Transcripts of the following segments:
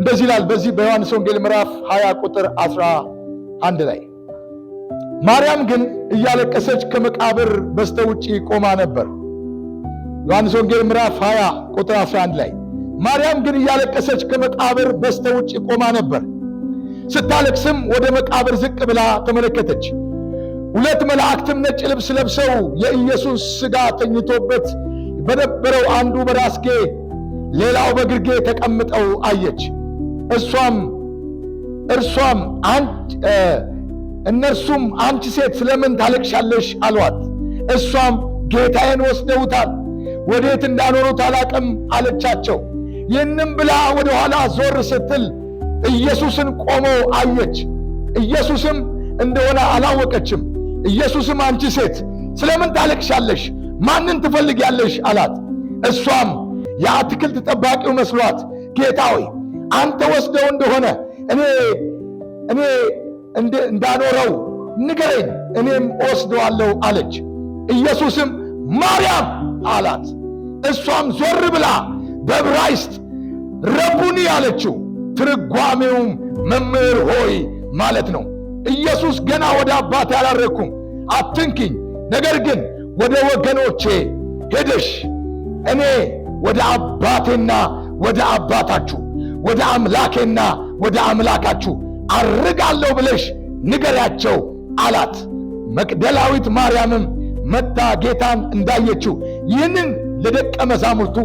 እንደዚህ ይላል በዚህ በዮሐንስ ወንጌል ምዕራፍ 20 ቁጥር 11 ላይ፣ ማርያም ግን እያለቀሰች ከመቃብር በስተውጪ ቆማ ነበር። ዮሐንስ ወንጌል ምዕራፍ 20 ቁጥር 11 ላይ፣ ማርያም ግን እያለቀሰች ከመቃብር በስተውጪ ቆማ ነበር። ስታለቅስም ወደ መቃብር ዝቅ ብላ ተመለከተች። ሁለት መላእክትም ነጭ ልብስ ለብሰው የኢየሱስ ሥጋ ተኝቶበት በነበረው አንዱ በራስጌ ሌላው በግርጌ ተቀምጠው አየች። እሷም እርሷም እነርሱም "አንቺ ሴት፣ ስለምን ታለቅሻለሽ?" አሏት። እሷም "ጌታዬን ወስደውታል፣ ወዴት እንዳኖሩት አላቅም" አለቻቸው። ይህንም ብላ ወደ ኋላ ዞር ስትል ኢየሱስን ቆሞ አየች። ኢየሱስም እንደሆነ አላወቀችም። ኢየሱስም "አንቺ ሴት፣ ስለምን ታለቅሻለሽ? ማንን ትፈልጊያለሽ?" አላት። እሷም የአትክልት ጠባቂው መስሏት "ጌታ ሆይ፣ አንተ ወስደኸው እንደሆነ እኔ እንዳኖረው ንገረኝ፣ እኔም እወስደዋለሁ" አለች። ኢየሱስም "ማርያም" አላት። እሷም ዞር ብላ በዕብራይስጥ "ረቡኒ" አለችው። ትርጓሜውም መምህር ሆይ ማለት ነው። ኢየሱስ "ገና ወደ አባቴ አላረግኩም፣ አትንኪኝ፣ ነገር ግን ወደ ወገኖቼ ሄደሽ እኔ ወደ አባቴና ወደ አባታችሁ፣ ወደ አምላኬና ወደ አምላካችሁ አርጋለሁ ብለሽ ንገሪያቸው" አላት። መቅደላዊት ማርያምም መጥታ ጌታን እንዳየችው ይህንን ለደቀ መዛሙርቱ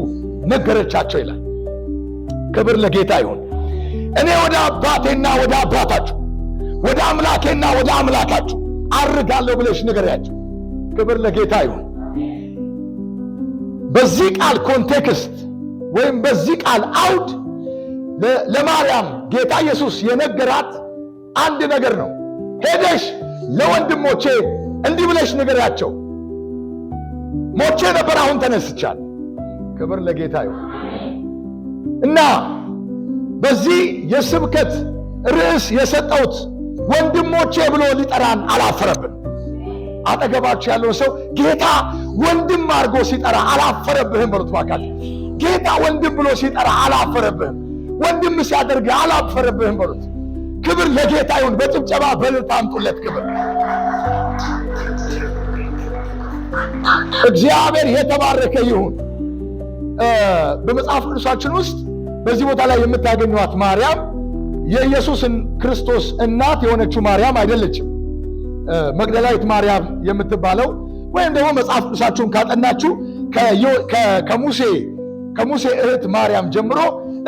ነገረቻቸው ይላል። ክብር ለጌታ ይሁን። "እኔ ወደ አባቴና ወደ አባታችሁ፣ ወደ አምላኬና ወደ አምላካችሁ አርጋለሁ ብለሽ ንገሪያቸው። ክብር ለጌታ ይሁን። በዚህ ቃል context ወይም በዚህ ቃል አውድ ለማርያም ጌታ ኢየሱስ የነገራት አንድ ነገር ነው። "ሄደሽ ለወንድሞቼ እንዲህ ብለሽ ንገሪያቸው፣ ሞቼ ነበር፣ አሁን ተነስቻለሁ።" ክብር ለጌታ ይሁን። እና በዚህ የስብከት ርዕስ የሰጠሁት "ወንድሞቼ" ብሎ ሊጠራን አላፈረብን። አጠገባችሁ ያለውን ሰው "ጌታ ወንድም አድርጎ ሲጠራ አላፈረብህም" በሉት እባካችሁ። "ጌታ ወንድም ብሎ ሲጠራ አላፈረብህም፣ ወንድም ሲያደርግ አላፈረብህም" በሉት። ክብር ለጌታ ይሁን። በጭብጨባ በእልልታ አምጡለት ክብር። እግዚአብሔር የተባረከ ይሁን። በመጽሐፍ ቅዱሳችን ውስጥ በዚህ ቦታ ላይ የምታገኟት ማርያም የኢየሱስን ክርስቶስ እናት የሆነችው ማርያም አይደለችም። መግደላዊት ማርያም የምትባለው ወይም ደግሞ መጽሐፍ ቅዱሳችሁን ካጠናችሁ ከሙሴ እህት ማርያም ጀምሮ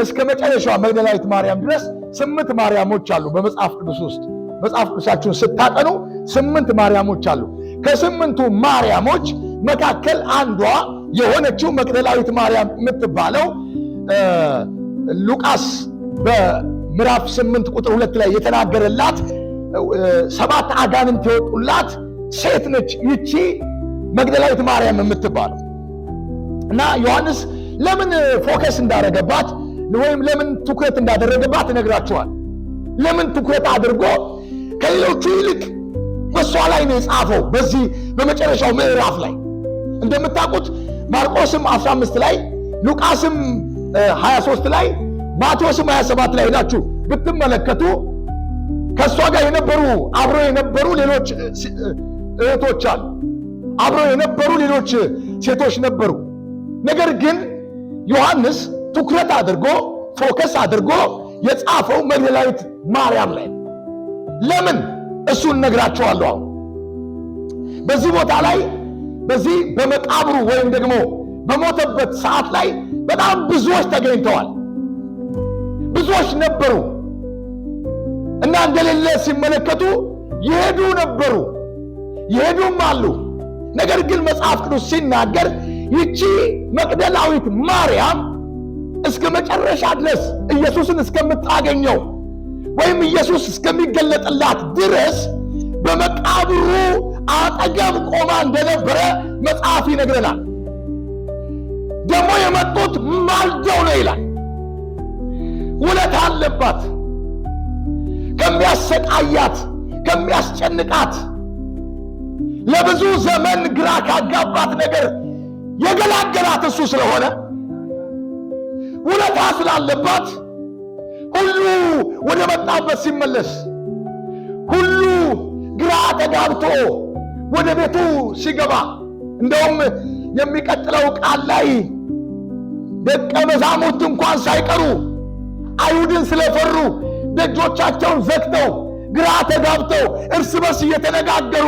እስከ መጨረሻዋ መግደላዊት ማርያም ድረስ ስምንት ማርያሞች አሉ በመጽሐፍ ቅዱስ ውስጥ። መጽሐፍ ቅዱሳችሁን ስታጠኑ ስምንት ማርያሞች አሉ። ከስምንቱ ማርያሞች መካከል አንዷ የሆነችው መግደላዊት ማርያም የምትባለው ሉቃስ በምዕራፍ 8 ቁጥር 2 ላይ የተናገረላት ሰባት አጋንንት የወጡላት ሴት ነች። ይቺ መግደላዊት ማርያም የምትባለው እና ዮሐንስ ለምን focus እንዳደረገባት ወይም ለምን ትኩረት እንዳደረገባት እነግራችኋለሁ። ለምን ትኩረት አድርጎ ከሌሎቹ ይልቅ በእሷ ላይ ነው የጻፈው። በዚህ በመጨረሻው ምዕራፍ ላይ እንደምታውቁት ማርቆስም 15 ላይ፣ ሉቃስም 23 ላይ፣ ማቴዎስም 27 ላይ ሄዳችሁ ብትመለከቱ ከእሷ ጋር የነበሩ፣ አብረው የነበሩ ሌሎች እህቶች አሉ። አብረው የነበሩ ሌሎች ሴቶች ነበሩ። ነገር ግን ዮሐንስ ትኩረት አድርጎ፣ focus አድርጎ የጻፈው መግደላዊት ማርያም ላይ። ለምን? እሱን እነግራችኋለሁ። አሁን በዚህ ቦታ ላይ፣ በዚህ በመቃብሩ ወይም ደግሞ በሞተበት ሰዓት ላይ በጣም ብዙዎች ተገኝተዋል። ብዙዎች ነበሩ እና እንደሌለ ሲመለከቱ የሄዱ ነበሩ፣ የሄዱም አሉ። ነገር ግን መጽሐፍ ቅዱስ ሲናገር ይቺ መግደላዊት ማርያም እስከ መጨረሻ ድረስ፣ ኢየሱስን እስከምታገኘው ወይም ኢየሱስ እስከሚገለጥላት ድረስ በመቃብሩ አጠገብ ቆማ እንደነበረ መጽሐፍ ይነግረናል። ደግሞ የመጡት ማልደው ነው ይላል። ውለታ አለባት። ከሚያሰቃያት፣ ከሚያስጨንቃት፣ ለብዙ ዘመን ግራ ካጋባት ነገር የገላገላት እሱ ስለሆነ ውለታ ስላለባት ሁሉ ወደ መጣበት ሲመለስ፣ ሁሉ ግራ ተጋብቶ ወደ ቤቱ ሲገባ፣ እንደውም የሚቀጥለው ቃል ላይ ደቀ መዛሙርት እንኳን ሳይቀሩ አይሁድን ስለፈሩ ደጆቻቸውን ዘግተው ግራ ተጋብተው እርስ በርስ እየተነጋገሩ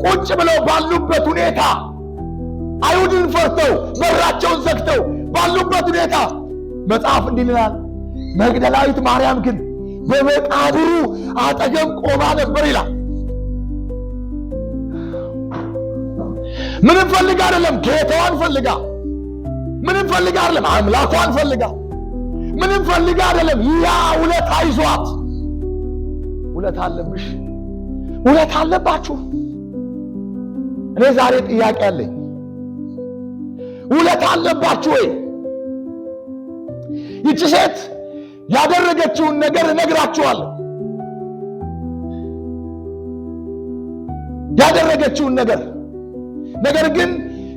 ቁጭ ብለው ባሉበት ሁኔታ፣ አይሁድን ፈርተው በራቸውን ዘግተው ባሉበት ሁኔታ መጽሐፍ እንዲህ ይላል፣ መግደላዊት ማርያም ግን በመቃብሩ አጠገብ ቆማ ነበር ይላል። ምንም ፈልጋ አይደለም፣ ጌታዋን ፈልጋ። ምንም ፈልጋ አይደለም፣ አምላኳን ፈልጋ። ምንም ፈልጋ አይደለም፣ ያ ውለታ ይዟት። ውለታ አለብሽ፣ ውለታ አለባችሁ። እኔ ዛሬ ጥያቄ አለኝ። ውለታ አለባችሁ ወይ? ይቺ ሴት ያደረገችውን ነገር እነግራችኋለሁ። ያደረገችውን ነገር፣ ነገር ግን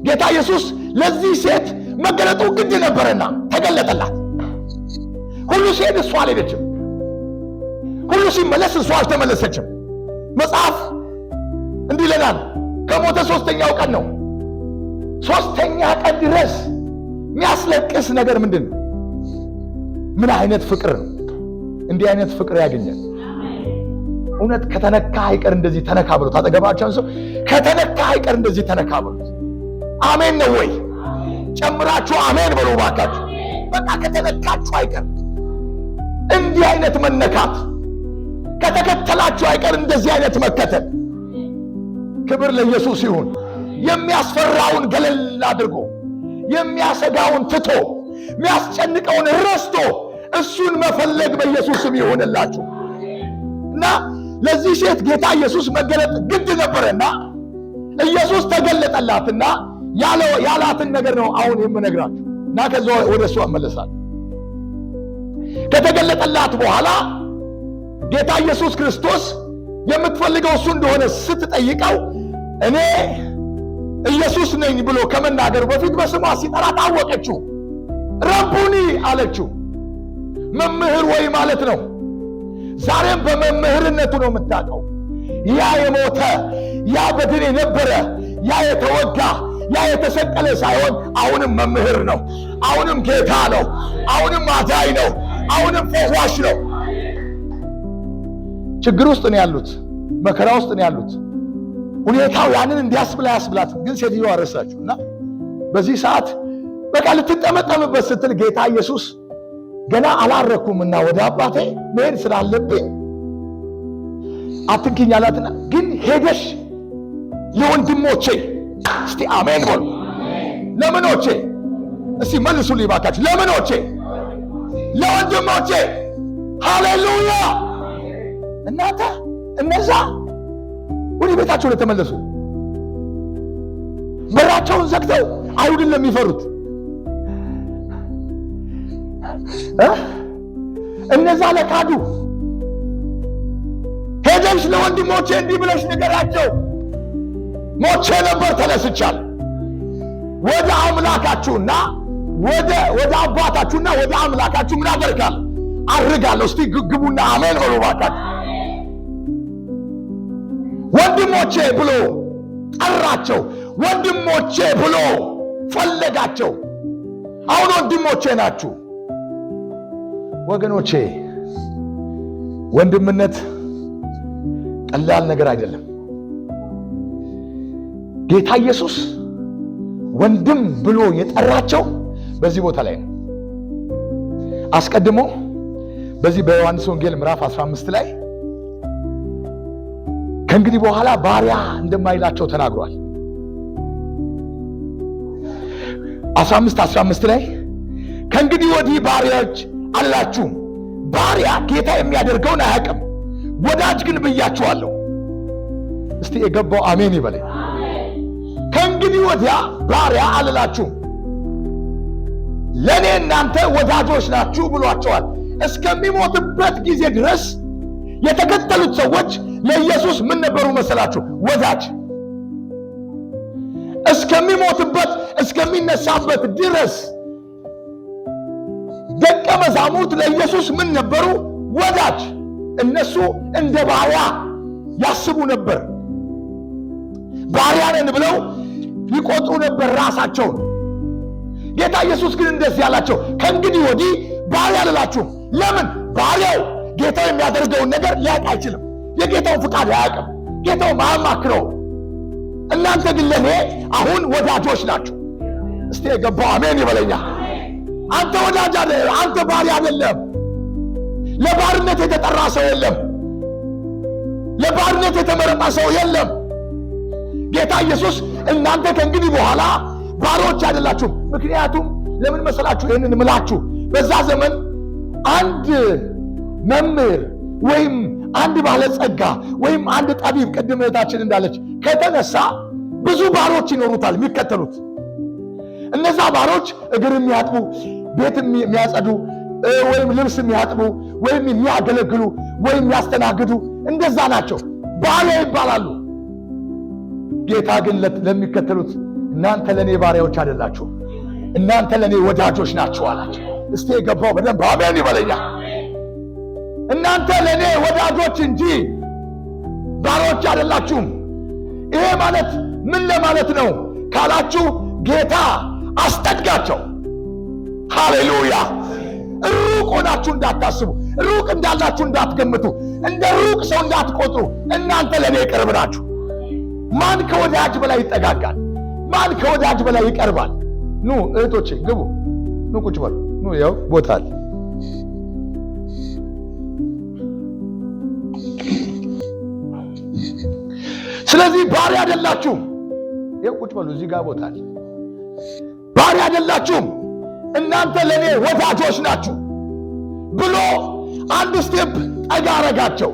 ጌታ ኢየሱስ ለዚህ ሴት መገለጡ ግድ ነበረና ተገለጠላት። ሁሉ ሲሄድ እሷ አልሄደችም። ሁሉ ሲመለስ እሷ አልተመለሰችም። መጽሐፍ እንዲህ ይለናል፣ ከሞተ ሶስተኛው ቀን ነው። 3ኛ ቀን ድረስ የሚያስለቅስ ነገር ምንድን ነው? ምን አይነት ፍቅር ነው? እንዲህ አይነት ፍቅር ያገኛል። እውነት ከተነካ አይቀር እንደዚህ ተነካ ብሎት፣ አጠገባቸውን ሰው ከተነካ አይቀር እንደዚህ ተነካ ብሎት። አሜን ነው ወይ? ጨምራችሁ አሜን በሉ ባካችሁ። በቃ ከተነካችሁ አይቀር እንዲህ አይነት መነካት፣ ከተከተላችሁ አይቀር እንደዚህ አይነት መከተል። ክብር ለኢየሱስ ይሁን። የሚያስፈራውን ገለል አድርጎ፣ የሚያሰጋውን ትቶ፣ የሚያስጨንቀውን ረስቶ እሱን መፈለግ በኢየሱስ ስም ይሁንላችሁ። እና ለዚህ ሴት ጌታ ኢየሱስ መገለጥ ግድ ነበረና ኢየሱስ ተገለጠላትና ያላትን ነገር ነው አሁን የምነግራችሁ። እና ከዛ ወደ እሱ እመለሳለሁ። ከተገለጠላት በኋላ ጌታ ኢየሱስ ክርስቶስ የምትፈልገው እሱ እንደሆነ ስትጠይቀው እኔ ኢየሱስ ነኝ ብሎ ከመናገሩ በፊት በስሟ ሲጠራ ታወቀችው። ረቡኒ አለችው። መምህር ወይ ማለት ነው። ዛሬም በመምህርነቱ ነው የምታውቀው። ያ የሞተ፣ ያ በድን የነበረ፣ ያ የተወጋ፣ ያ የተሰቀለ ሳይሆን አሁንም መምህር ነው። አሁንም ጌታ ነው። አሁንም አዳኝ ነው። አሁንም ፈዋሽ ነው። ችግር ውስጥ ነው ያሉት፣ መከራ ውስጥ ነው ያሉት። ሁኔታው ያንን እንዲያስብላ ያስብላት፣ ግን ሴትዮዋ ረሳችው እና በዚህ ሰዓት በቃ ልትጠመጠምበት ስትል ጌታ ኢየሱስ ገና አላረኩምና ወደ አባቴ መሄድ ስላለብኝ አትንኪኝ አላትና፣ ግን ሄደሽ ለወንድሞቼ፣ እስቲ አሜን በሉ። ለምኖቼ? እስቲ መልሱልኝ ባካችሁ። ለምኖቼ? ለወንድሞቼ። ሃሌሉያ! እናንተ እነዛ ወደ ቤታቸው ለተመለሱ፣ በራቸውን ዘግተው አይሁድን ለሚፈሩት፣ እነዛ ለካዱ፣ ሄደሽ ለወንድሞቼ እንዲህ ብለሽ ንገራቸው፣ ሞቼ ነበር ተነስቻለሁ። ወደ አምላካችሁና ወደ አባታችሁና ወደ አምላካችሁ ምን አደርጋለሁ? አርጋለሁ። እስቲ ግቡና አሜን በሉ ባካችሁ። ወንድሞቼ ብሎ ጠራቸው። ወንድሞቼ ብሎ ፈለጋቸው። አሁን ወንድሞቼ ናችሁ ወገኖቼ። ወንድምነት ቀላል ነገር አይደለም። ጌታ ኢየሱስ ወንድም ብሎ የጠራቸው በዚህ ቦታ ላይ ነው። አስቀድሞ በዚህ በዮሐንስ ወንጌል ምዕራፍ 15 ላይ ከእንግዲህ በኋላ ባሪያ እንደማይላቸው ተናግሯል። 15 15 ላይ ከእንግዲህ ወዲህ ባሪያዎች አላችሁም፣ ባሪያ ጌታ የሚያደርገውን አያውቅም፣ ወዳጅ ግን ብያችኋለሁ። እስቲ የገባው አሜን ይበለኝ። ከእንግዲህ ወዲያ ባሪያ አልላችሁም፣ ለእኔ እናንተ ወዳጆች ናችሁ ብሏቸዋል። እስከሚሞትበት ጊዜ ድረስ የተከተሉት ሰዎች ለኢየሱስ ምን ነበሩ መሰላችሁ? ወዳጅ። እስከሚሞትበት እስከሚነሳበት ድረስ ደቀ መዛሙርት ለኢየሱስ ምን ነበሩ? ወዳጅ። እነሱ እንደ ባሪያ ያስቡ ነበር። ባሪያ ነን ብለው ይቆጥሩ ነበር ራሳቸውን። ጌታ ኢየሱስ ግን እንደዚህ አላቸው፣ ከእንግዲህ ወዲህ ባሪያ አልላችሁም። ለምን? ባሪያው ጌታው የሚያደርገውን ነገር ሊያውቅ አይችልም። የጌታውን ፍቃድ አያውቅም። ጌታው አያማክረው። እናንተ ግን ለእኔ አሁን ወዳጆች ናችሁ። እስቲ የገባው አሜን ይበለኛ። አንተ ወዳጅ አይደለም፣ አንተ ባሪያ አይደለም። ለባርነት የተጠራ ሰው የለም። ለባርነት የተመረጠ ሰው የለም። ጌታ ኢየሱስ እናንተ ከእንግዲህ በኋላ ባሮች አይደላችሁም። ምክንያቱም ለምን መሰላችሁ ይህንን ምላችሁ? በዛ ዘመን አንድ መምህር ወይም አንድ ባለጸጋ ወይም አንድ ጠቢብ፣ ቅድም እህታችን እንዳለች፣ ከተነሳ ብዙ ባሮች ይኖሩታል የሚከተሉት። እነዛ ባሮች እግር የሚያጥቡ፣ ቤት የሚያጸዱ፣ ወይም ልብስ የሚያጥቡ፣ ወይም የሚያገለግሉ፣ ወይም የሚያስተናግዱ እንደዛ ናቸው። ባሪያ ይባላሉ። ጌታ ግን ለሚከተሉት እናንተ ለእኔ ባሪያዎች አይደላችሁም፣ እናንተ ለእኔ ወዳጆች ናችሁ አላቸው። እስቲ የገባው በደንብ አሜን ይበለኛ። እናንተ ለእኔ ወዳጆች እንጂ ባሮች አይደላችሁም። ይሄ ማለት ምን ለማለት ነው ካላችሁ፣ ጌታ አስጠጋቸው። ሃሌሉያ! ሩቅ ሆናችሁ እንዳታስቡ፣ ሩቅ እንዳላችሁ እንዳትገምቱ፣ እንደ ሩቅ ሰው እንዳትቆጥሩ። እናንተ ለእኔ ቅርብ ናችሁ። ማን ከወዳጅ በላይ ይጠጋጋል? ማን ከወዳጅ በላይ ይቀርባል? ኑ እህቶቼ ግቡ፣ ኑ ቁጭ በሉ። ኑ ያው ቦታ አለ። ስለዚህ ባሪያ አይደላችሁም። ይኸው ቁጭ በሉ፣ እዚህ ጋር ቦታ አለ። ባሪያ አይደላችሁም፣ እናንተ ለእኔ ወዳጆች ናችሁ ብሎ አንድ step ጠጋ አረጋቸው።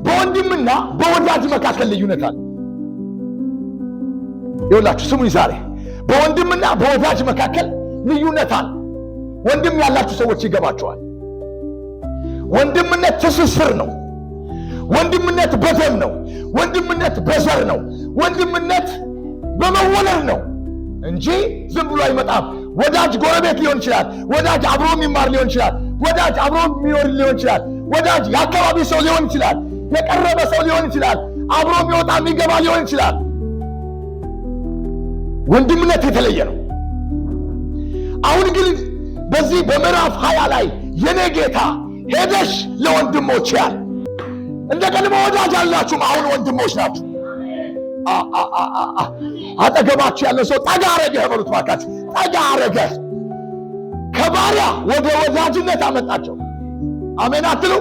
በወንድምና በወዳጅ መካከል ልዩነት አለ። ይኸውላችሁ ስሙኝ፣ ዛሬ በወንድምና በወዳጅ መካከል ልዩነት አለ። ወንድም ያላችሁ ሰዎች ይገባቸዋል። ወንድምነት ትስስር ነው። ወንድምነት በደም ነው። ወንድምነት በዘር ነው። ወንድምነት በመወለድ ነው እንጂ ዝም ብሎ አይመጣም። ወዳጅ ጎረቤት ሊሆን ይችላል። ወዳጅ አብሮ የሚማር ሊሆን ይችላል። ወዳጅ አብሮ የሚኖር ሊሆን ይችላል። ወዳጅ የአካባቢ ሰው ሊሆን ይችላል። የቀረበ ሰው ሊሆን ይችላል። አብሮ የሚወጣ የሚገባ ሊሆን ይችላል። ወንድምነት የተለየ ነው። አሁን ግን በዚህ በምዕራፍ 20 ላይ የኔ ጌታ ሄደሽ ለወንድሞች ያል እንደ ቀድሞ ወዳጅ አላችሁም፣ አሁን ወንድሞች ናችሁ። አጠገባችሁ ያለ ሰው ጠጋ አረገህ በሉት ባካችሁ፣ ጠጋ አረገህ። ከባሪያ ወደ ወዳጅነት አመጣቸው። አሜን አትሉ?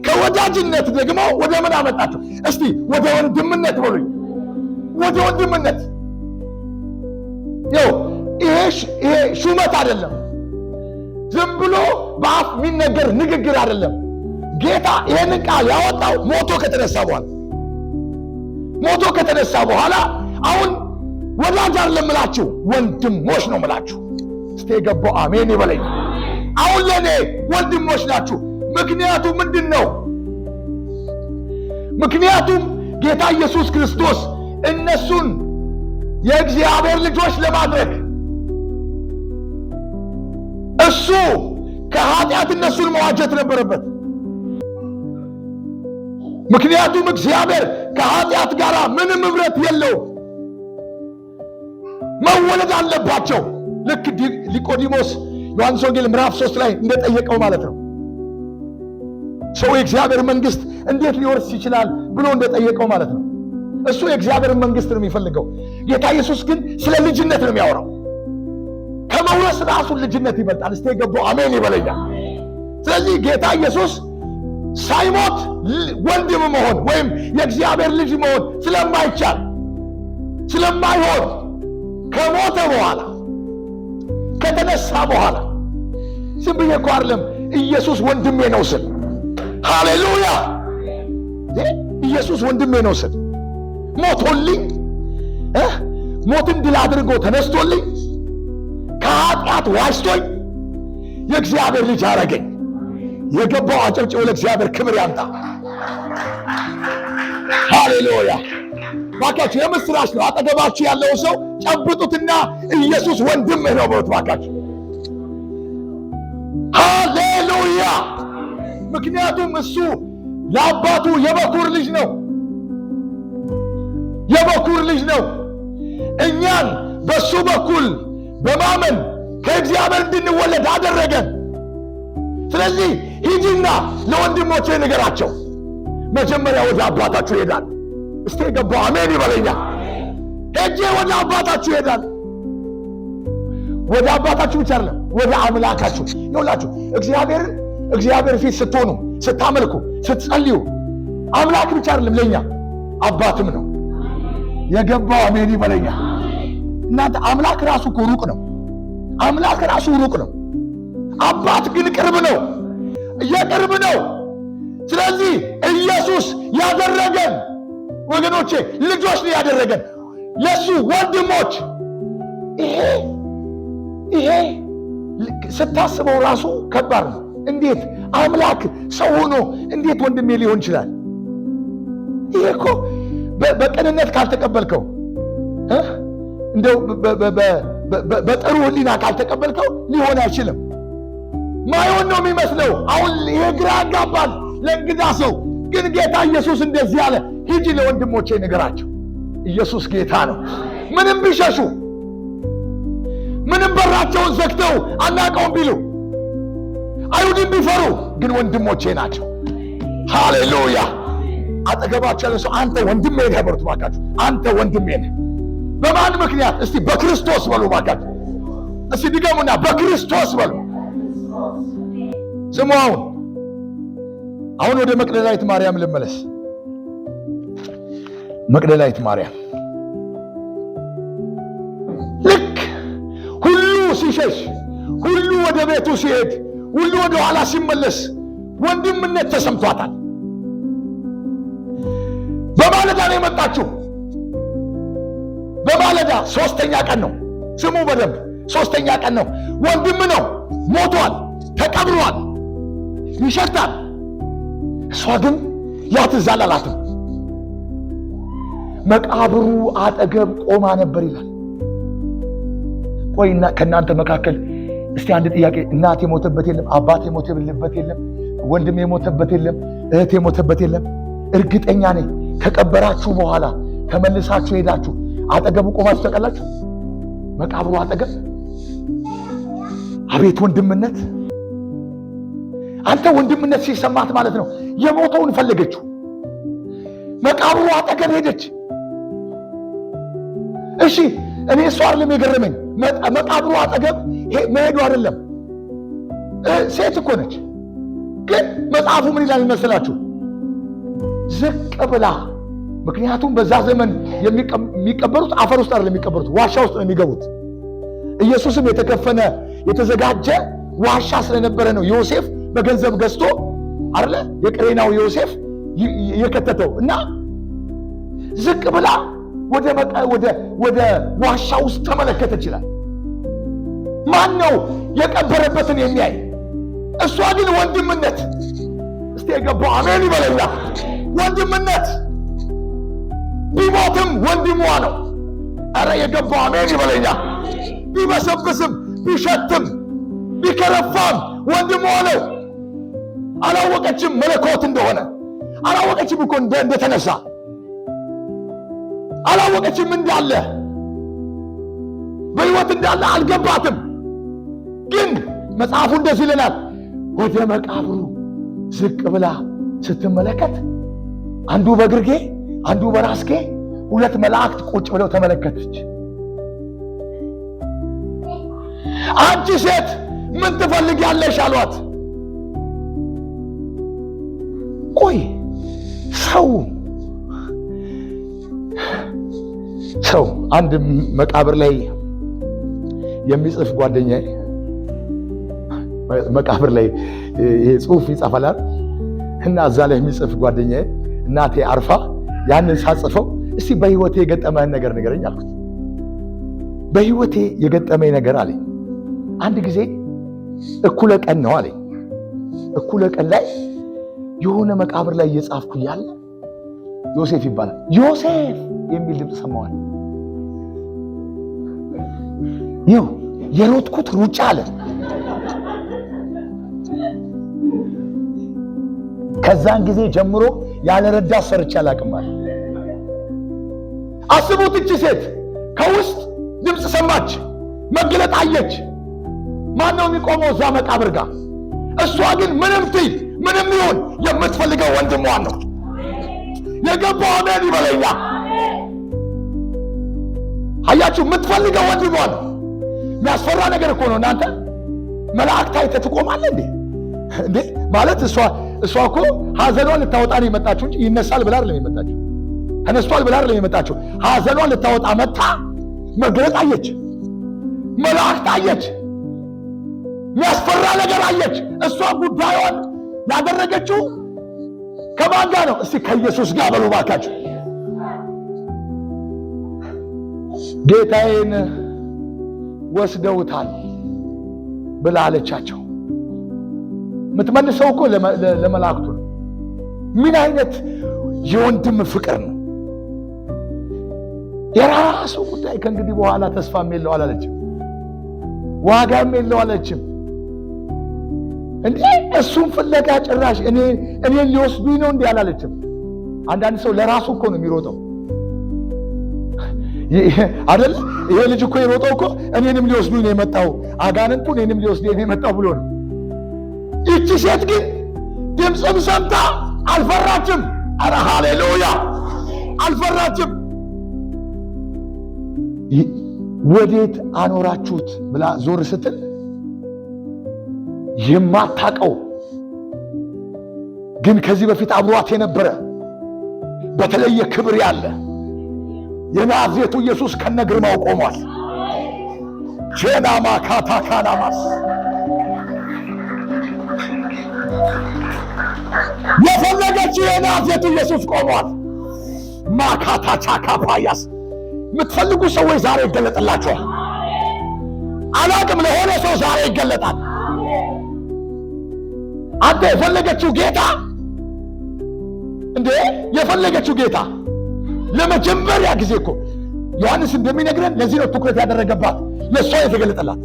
ከወዳጅነት ደግሞ ወደ ምን አመጣቸው? እስቲ ወደ ወንድምነት በሉኝ። ወደ ወንድምነት። ይኸው ይሄ ሹመት አይደለም፣ ዝም ብሎ በአፍ የሚነገር ንግግር አይደለም። ጌታ ይሄንን ቃል ያወጣው ሞቶ ከተነሳ በኋላ፣ ሞቶ ከተነሳ በኋላ አሁን ወዳጅ አይደለም ምላችሁ፣ ወንድሞች ነው ምላችሁ። እስቲ የገባው አሜን ይበለኝ። አሁን ለእኔ ወንድሞች ናችሁ። ምክንያቱ ምንድን ነው? ምክንያቱም ጌታ ኢየሱስ ክርስቶስ እነሱን የእግዚአብሔር ልጆች ለማድረግ እሱ ከኃጢአት እነሱን መዋጀት ነበረበት። ምክንያቱም እግዚአብሔር ከኃጢአት ጋር ምንም ኅብረት የለውም። መወለድ አለባቸው። ልክ ኒቆዲሞስ ዮሐንስ ወንጌል ምዕራፍ 3 ላይ እንደጠየቀው ማለት ነው። ሰው የእግዚአብሔር መንግሥት እንዴት ሊወርስ ይችላል ብሎ እንደጠየቀው ማለት ነው። እሱ የእግዚአብሔር መንግሥት ነው የሚፈልገው። ጌታ ኢየሱስ ግን ስለ ልጅነት ነው የሚያወራው። ከመውረስ ራሱን ልጅነት ይበልጣል። እስቲ የገባው አሜን ይበለኛል። ስለዚህ ጌታ ኢየሱስ ሳይሞት ወንድም መሆን ወይም የእግዚአብሔር ልጅ መሆን ስለማይቻል፣ ስለማይሆን፣ ከሞተ በኋላ፣ ከተነሳ በኋላ፣ ዝም ብዬ እኮ አይደለም ኢየሱስ ወንድሜ ነው ስል፣ ሃሌሉያ፣ ኢየሱስ ወንድሜ ነው ስል ሞቶልኝ፣ ሞትን ድል አድርጎ ተነስቶልኝ፣ ከኃጢአት ዋጅቶኝ የእግዚአብሔር ልጅ አረገኝ። የገባው አጨብጭቦ ለእግዚአብሔር ክብር ያምጣ። ሃሌሉያ። ባካችሁ የምስራች ነው። አጠገባችሁ ያለው ሰው ጨብጡትና ኢየሱስ ወንድምህ ነው በሉት ባካችሁ። ሃሌሉያ። ምክንያቱም እሱ ለአባቱ የበኩር ልጅ ነው። የበኩር ልጅ ነው። እኛን በሱ በኩል በማመን ከእግዚአብሔር እንድንወለድ አደረገን። ስለዚህ ሂጂና ለወንድሞቼ ንገራቸው። መጀመሪያ ወደ አባታችሁ ይሄዳል። እስቲ የገባው አሜን ይበለኛ። ሄጄ ወደ አባታችሁ ይሄዳል። ወደ አባታችሁ ብቻ አይደለም፣ ወደ አምላካችሁ። ይኸውላችሁ እግዚአብሔርን እግዚአብሔር ፊት ስትሆኑ፣ ስታመልኩ፣ ስትጸልዩ አምላክ ብቻ አይደለም ለኛ አባትም ነው። የገባው አሜን ይበለኛ። እናንተ አምላክ ራሱ እኮ ሩቅ ነው። አምላክ ራሱ ሩቅ ነው። አባት ግን ቅርብ ነው፣ የቅርብ ነው። ስለዚህ ኢየሱስ ያደረገን ወገኖቼ ልጆች ነው ያደረገን፣ ለሱ ወንድሞች። ይሄ ስታስበው ራሱ ከባድ ነው። እንዴት አምላክ ሰው ሆኖ እንዴት ወንድሜ ሊሆን ይችላል? ይሄ እኮ በቅንነት ካልተቀበልከው፣ እንደው በጥሩ ሕሊና ካልተቀበልከው ሊሆን አይችልም። ማይሆን ነው የሚመስለው። አሁን ይሄ ግራ ያጋባል ለእንግዳ ሰው። ግን ጌታ ኢየሱስ እንደዚህ አለ፣ ሂጂ ለወንድሞቼ ንገራቸው። ኢየሱስ ጌታ ነው። ምንም ቢሸሹ፣ ምንም በራቸውን ዘግተው አናውቀውም ቢሉ፣ አይሁድም ቢፈሩ፣ ግን ወንድሞቼ ናቸው። ሃሌሉያ! አጠገባቸው ያለ ሰው አንተ ወንድሜ ነህ በሉት እባካችሁ። አንተ ወንድሜ ነህ። በማን ምክንያት? እስቲ በክርስቶስ በሉ እባካችሁ። እስቲ ድገሙና በክርስቶስ በሉ። ስሙ፣ አሁን ወደ መቅደላዊት ማርያም ልመለስ። መቅደላዊት ማርያም ልክ ሁሉ ሲሸሽ፣ ሁሉ ወደ ቤቱ ሲሄድ፣ ሁሉ ወደ ኋላ ሲመለስ ወንድምነት ተሰምቷታል። በማለዳ ነው የመጣችው። በማለዳ ሶስተኛ ቀን ነው። ስሙ በደንብ፣ ሶስተኛ ቀን ነው። ወንድም ነው፣ ሞቷል፣ ተቀብሯል፣ ይሸታል። እሷ ግን ያ ትዝ አላላትም። መቃብሩ አጠገብ ቆማ ነበር ይላል። ቆይ ከእናንተ መካከል እስቲ አንድ ጥያቄ፣ እናት የሞተበት የለም፣ አባት የሞተበት የለም፣ ወንድም የሞተበት የለም፣ እህት የሞተበት የለም። እርግጠኛ ነኝ ከቀበራችሁ በኋላ ተመልሳችሁ ሄዳችሁ አጠገቡ ቆማችሁ ታውቃላችሁ? መቃብሩ አጠገብ። አቤት ወንድምነት! አንተ ወንድምነት ሲሰማት ማለት ነው። የሞተውን ፈለገችው። መቃብሩ አጠገብ ሄደች። እሺ እኔ እሱ አይደለም የገረመኝ፣ መቃብሩ አጠገብ መሄዱ አይደለም። ሴት እኮ ነች። ግን መጽሐፉ ምን ይላል መሰላችሁ? ዝቅ ብላ፣ ምክንያቱም በዛ ዘመን የሚቀበሩት አፈር ውስጥ አይደለም የሚቀበሩት፣ ዋሻ ውስጥ ነው የሚገቡት። ኢየሱስም የተከፈነ የተዘጋጀ ዋሻ ስለነበረ ነው ዮሴፍ በገንዘብ ገዝቶ አይደለ የቀሬናው ዮሴፍ የከተተው። እና ዝቅ ብላ ወደ ዋሻ ውስጥ ተመለከተች ይላል። ማን ነው የቀበረበትን የሚያይ? እሷ ግን ወንድምነት፣ እስቲ የገባው አሜን ይበለኛ። ወንድምነት ቢሞትም ወንድሟ ነው። ኧረ የገባው አሜን ይበለኛ። ቢበሰብስም፣ ቢሸትም፣ ቢከረፋም ወንድሟ ነው። አላወቀችም መለኮት እንደሆነ፣ አላወቀችም እኮ እንደተነሳ፣ አላወቀችም እንዳለ፣ በሕይወት እንዳለ አልገባትም። ግን መጽሐፉ እንደዚህ ይለናል፣ ወደ መቃብሩ ዝቅ ብላ ስትመለከት አንዱ በግርጌ አንዱ በራስጌ ሁለት መላእክት ቁጭ ብለው ተመለከተች። አንቺ ሴት ምን ትፈልጊያለሽ አሏት። ቆይ ሰው ሰው አንድ መቃብር ላይ የሚጽፍ ጓደኛዬ፣ መቃብር ላይ ይሄ ጽሁፍ ይጻፋል እና እዛ ላይ የሚጽፍ ጓደኛዬ እናቴ አርፋ ያንን ሳጽፈው እስቲ በህይወቴ የገጠመህን ነገር ንገረኝ አልኩት። በህይወቴ የገጠመኝ ነገር አለኝ። አንድ ጊዜ እኩለ ቀን ነው አለኝ። እኩለ ቀን ላይ የሆነ መቃብር ላይ እየጻፍኩ እያለ ዮሴፍ ይባላል፣ ዮሴፍ የሚል ድምፅ ሰማዋል። ይኸው የሮጥኩት ሩጫ አለ። ከዛን ጊዜ ጀምሮ ያለ ረዳት ሰርቼ አላውቅም አለ። አስቡት፣ እቺ ሴት ከውስጥ ድምፅ ሰማች፣ መገለጥ አየች። ማን ነው የሚቆመው እዛ መቃብር ጋር? እሷ ግን ምንም ትይ ምንም ይሁን የምትፈልገው ወንድሟን ነው። የገባው አሜን ይበለኛ። አያችሁ፣ የምትፈልገው ወንድሟን ነው። የሚያስፈራ ነገር እኮ ነው እናንተ። መላእክት አይተህ ትቆማለህ እንዴ? እንዴ ማለት እሷ እኮ ሐዘኗን ልታወጣ ነው የመጣችው እንጂ ይነሳል ብላ አይደለም የመጣችው። ተነስቷል ብላ አይደለም የመጣችው። ሐዘኗን ልታወጣ መታ። መገለጥ አየች፣ መላእክት አየች፣ የሚያስፈራ ነገር አየች። እሷ ጉዳዩን ያደረገችው ከማን ጋር ነው? እስቲ ከኢየሱስ ጋር በሉ ባካችሁ። ጌታዬን ወስደውታል ብላ አለቻቸው። የምትመልሰው እኮ ለመላእክቱ ነው። ምን አይነት የወንድም ፍቅር ነው! የራሱ ጉዳይ ከእንግዲህ በኋላ ተስፋም የለው አላለችም፣ ዋጋም የለው አላለችም። እንዴ እሱን ፍለጋ ጭራሽ እኔን ሊወስዱኝ ነው እንዲህ አላለችም። አንዳንድ ሰው ለራሱ እኮ ነው የሚሮጠው አይደል? ይሄ ልጅ እኮ የሮጠው እኮ እኔንም ሊወስዱኝ ነው የመጣው፣ አጋንንቱ እኔንም ሊወስዱኝ ነው የመጣው ብሎ ነው። ይቺ ሴት ግን ድምፅም ሰምታ አልፈራችም። ኧረ ሃሌሉያ! አልፈራችም። ወዴት አኖራችሁት ብላ ዞር ስትል የማታቀው ግን ከዚህ በፊት አብሯት የነበረ በተለየ ክብር ያለ የናዝሬቱ ኢየሱስ ከነግርማው ቆሟል። ጄናማ ካታካናማስ የፈለገችው የናዝሬቱ ኢየሱስ ቆሟል። ማካታ ቻካፓያስ የምትፈልጉ ሰዎች ዛሬ ይገለጥላቸዋል። አላቅም ለሆነ ሰው ዛሬ ይገለጣል። አንተ የፈለገችው ጌታ እንዴ የፈለገችው ጌታ ለመጀመሪያ ጊዜ እኮ ዮሐንስ እንደሚነግረን ለዚህ ነው ትኩረት ያደረገባት፣ ለእሷ የተገለጠላት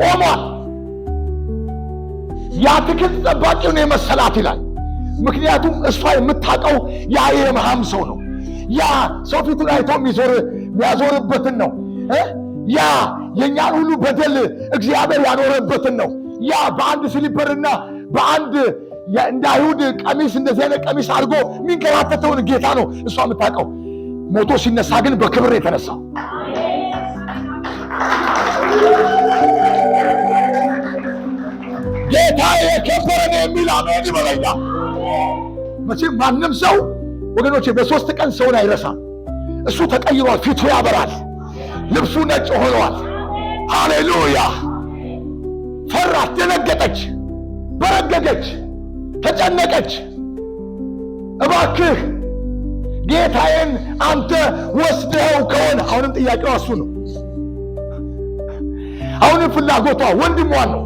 ቆሟል። የአትክልት ጠባቂውን የመሰላት ይላል። ምክንያቱም እሷ የምታውቀው ያ የመሃም ሰው ነው። ያ ሰው ፊቱን አይቶ የሚያዞርበትን ነው። ያ የእኛን ሁሉ በደል እግዚአብሔር ያኖረበትን ነው። ያ በአንድ slipper ና በአንድ እንደ አይሁድ ቀሚስ እንደዚህ አይነት ቀሚስ አድርጎ የሚንከራተተውን ጌታ ነው እሷ የምታውቀው። ሞቶ ሲነሳ ግን በክብር የተነሳው ጌታ የከበረ ነው የሚል አሜን ይበለኛ። መቼም ማንም ሰው ወገኖቼ በ3 ቀን ሰውን አይረሳም። እሱ ተቀይሯል። ፊቱ ያበራል። ልብሱ ነጭ ሆኗል። ሃሌሉያ! ፈራች፣ ደነገጠች፣ በረገገች፣ ተጨነቀች። እባክህ ጌታዬን አንተ ወስደኸው ከሆነ፣ አሁንም ጥያቄዋ እሱ ነው። አሁንም ፍላጎቷ ወንድሟን ነው።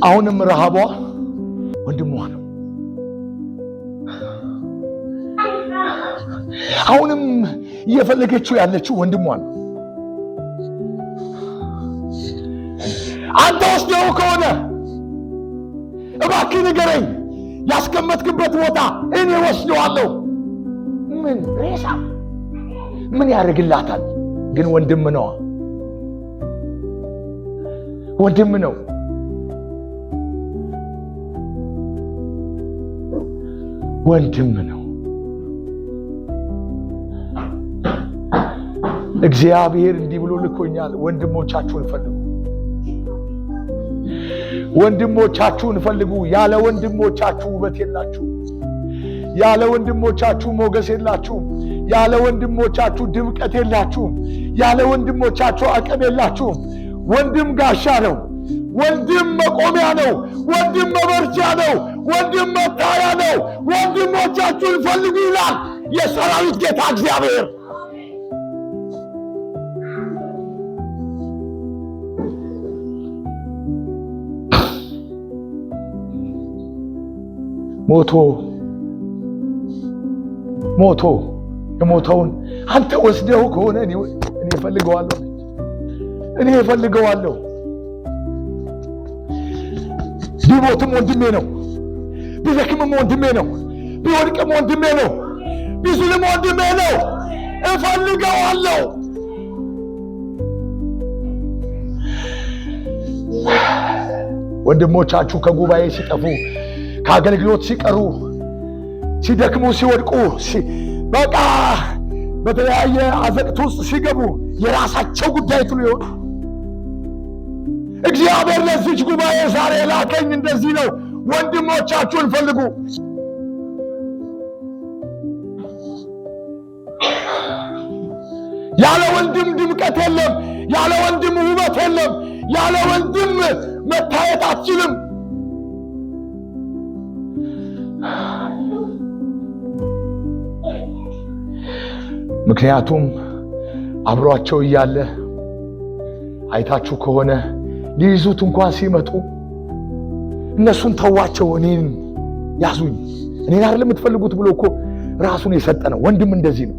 አሁንም ረሃቧ ወንድሟ ነው። አሁንም እየፈለገችው ያለችው ወንድሟ ነው። አንተ ወስደው ከሆነ እባክህ ንገረኝ፣ ያስቀመጥክበት ቦታ እኔ ወስደዋለሁ። ምን ሬሳ ምን ያደርግላታል? ግን ወንድም ነው፣ ወንድም ነው። ወንድም ነው። እግዚአብሔር እንዲህ ብሎ ልኮኛል፣ ወንድሞቻችሁን ፈልጉ፣ ወንድሞቻችሁን ፈልጉ። ያለ ወንድሞቻችሁ ውበት የላችሁ፣ ያለ ወንድሞቻችሁ ሞገስ የላችሁም፣ ያለ ወንድሞቻችሁ ድምቀት የላችሁም፣ ያለ ወንድሞቻችሁ አቅም የላችሁም። ወንድም ጋሻ ነው። ወንድም መቆሚያ ነው። ወንድም መበርቻ ነው። ወንድም መታያ ነው። ወንድሞቻችሁን ፈልጉ ይላል የሰራዊት ጌታ እግዚአብሔር። ሞቶ ሞቶ የሞተውን አንተ ወስደው ከሆነ እኔ እኔ እፈልገዋለሁ፣ እኔ እፈልገዋለሁ። ቢሞትም ወንድሜ ነው፣ ቢደክምም ወንድሜ ነው፣ ቢወድቅም ወንድሜ ነው፣ ቢዝልም ወንድሜ ነው። እፈልገዋለሁ። ወንድሞቻችሁ ከጉባኤ ሲጠፉ፣ ከአገልግሎት ሲቀሩ፣ ሲደክሙ፣ ሲወድቁ፣ በቃ በተለያየ አዘቅት ውስጥ ሲገቡ የራሳቸው ጉዳይ ትሉ ይሆን? እግዚአብሔር ለዚች ጉባኤ ዛሬ ላከኝ እንደዚህ ነው። ወንድሞቻችሁን ፈልጉ። ያለ ወንድም ድምቀት የለም። ያለ ወንድም ውበት የለም። ያለ ወንድም መታየት አትችልም። ምክንያቱም አብሯቸው እያለ አይታችሁ ከሆነ ሊይዙት እንኳን ሲመጡ እነሱን ተዋቸው፣ እኔን ያዙኝ፣ እኔን አይደለም የምትፈልጉት ብሎ እኮ ራሱን የሰጠ ነው። ወንድም እንደዚህ ነው።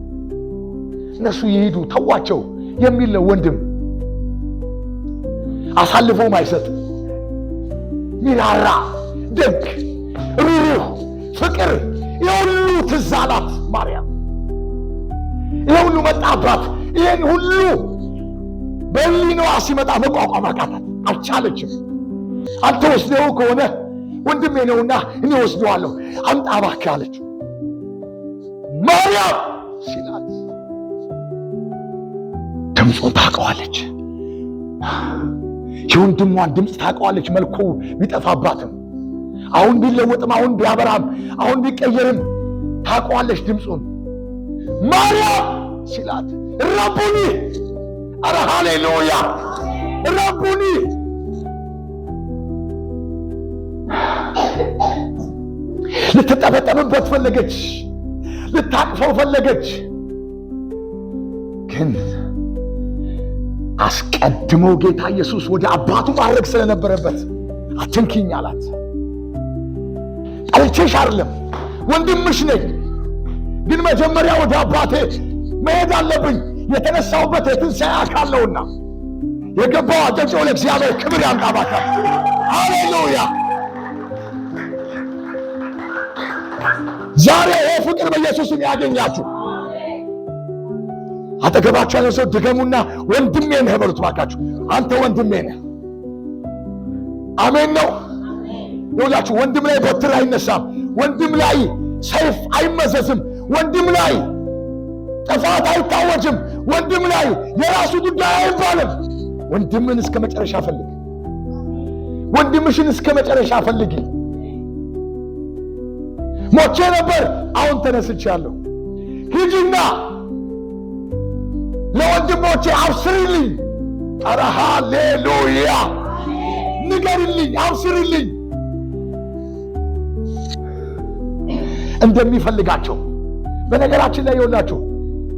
እነሱ ይሂዱ ተዋቸው የሚል ነው ወንድም። አሳልፎም አይሰጥ፣ ሚራራ፣ ደግ፣ ሩሩህ፣ ፍቅር የሁሉ ትዝ አላት ማርያም። ይሄ ሁሉ መጣባት። ይህን ሁሉ በሕሊናዋ ሲመጣ መቋቋም አቃታት፣ አልቻለችም። አንተ ወስደው ከሆነ ወንድሜ ነውና እኔ ወስደዋለሁ፣ አምጣ እባክህ አለችው። ማርያም ሲላት ድምፁን ታውቀዋለች፣ የወንድሟን ድምፅ ታውቀዋለች። መልኩ ቢጠፋባትም አሁን ቢለወጥም አሁን ቢያበራም አሁን ቢቀየርም ታውቀዋለች ድምፁን። ማርያም ሲላት ረቡኒ፣ ኧረ ሃሌሉያ ረቡኒ። ልትጠበጠብበት ፈለገች፣ ልታቅፈው ፈለገች። ግን አስቀድሞ ጌታ ኢየሱስ ወደ አባቱ ማድረግ ስለነበረበት አትንኪኝ አላት። ጠልቼሽ አይደለም ወንድምሽ ነኝ፣ ግን መጀመሪያ ወደ አባቴ መሄድ አለብኝ። የተነሳሁበት የትንሣኤ አካል ነውና የገባው አጨብጭቦ ለእግዚአብሔር ክብር ያምጣ እባካችሁ። ሃሌሉያ! ዛሬ ይሄ ፍቅር በኢየሱስም ያገኛችሁ። አጠገባችሁ ያለ ሰው ድገሙና ወንድሜ ነህ በሉት እባካችሁ። አንተ ወንድሜ ነህ። አሜን ነው ይኸውላችሁ፣ ወንድም ላይ በትር አይነሳም። ወንድም ላይ ሰይፍ አይመዘዝም። ወንድም ላይ ጥፋት አይታወጅም። ወንድም ላይ የራሱ ጉዳይ አይባልም። ወንድምን እስከ መጨረሻ ፈልግ። ወንድምሽን እስከ መጨረሻ ፈልጊ። ሞቼ ነበር፣ አሁን ተነስቻለሁ። ሂጂና ለወንድሞቼ አብስሪልኝ። ኧረ ሃሌሉያ! ንገሪልኝ፣ አብስሪልኝ እንደሚፈልጋቸው። በነገራችን ላይ ይኸውላችሁ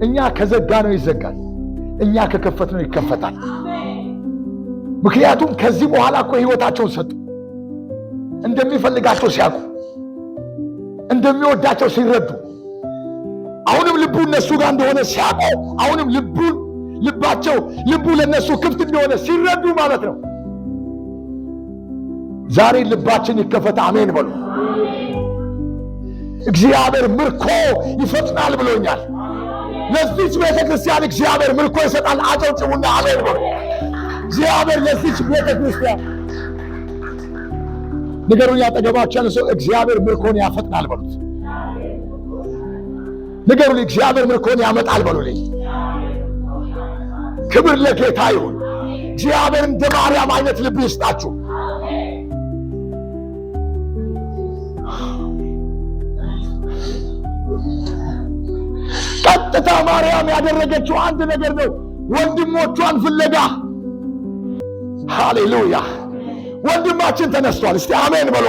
እኛ ከዘጋ ነው ይዘጋል፣ እኛ ከከፈት ነው ይከፈታል። ምክንያቱም ከዚህ በኋላ እኮ ሕይወታቸውን ሰጡ። እንደሚፈልጋቸው ሲያውቁ፣ እንደሚወዳቸው ሲረዱ፣ አሁንም ልቡ እነሱ ጋር እንደሆነ ሲያውቁ፣ አሁንም ልቡን ልባቸው ልቡ ለነሱ ክፍት እንደሆነ ሲረዱ ማለት ነው። ዛሬ ልባችን ይከፈት። አሜን በሉ። እግዚአብሔር ምርኮ ይፈጥናል ብሎኛል። ለዚች ቤተ ክርስቲያን እግዚአብሔር ምርኮ ይሰጣል። አጨብጭቡና አሜን በሉ። እግዚአብሔር ለዚች ቤተ ክርስቲያን ንገሩኝ፣ አጠገባችሁ ያለ ሰው እግዚአብሔር ምርኮን ያፈጥናል በሉት። ንገሩልኝ፣ እግዚአብሔር ምርኮን ያመጣል በሉልኝ። ክብር ለጌታ ይሁን። እግዚአብሔር እንደ ማርያም አይነት ልብ ይስጣችሁ። ቀጥታ ማርያም ያደረገችው አንድ ነገር ነው፣ ወንድሞቿን ፍለጋ። ሃሌሉያ! ወንድማችን ተነስቷል። እስቲ አሜን በሏ።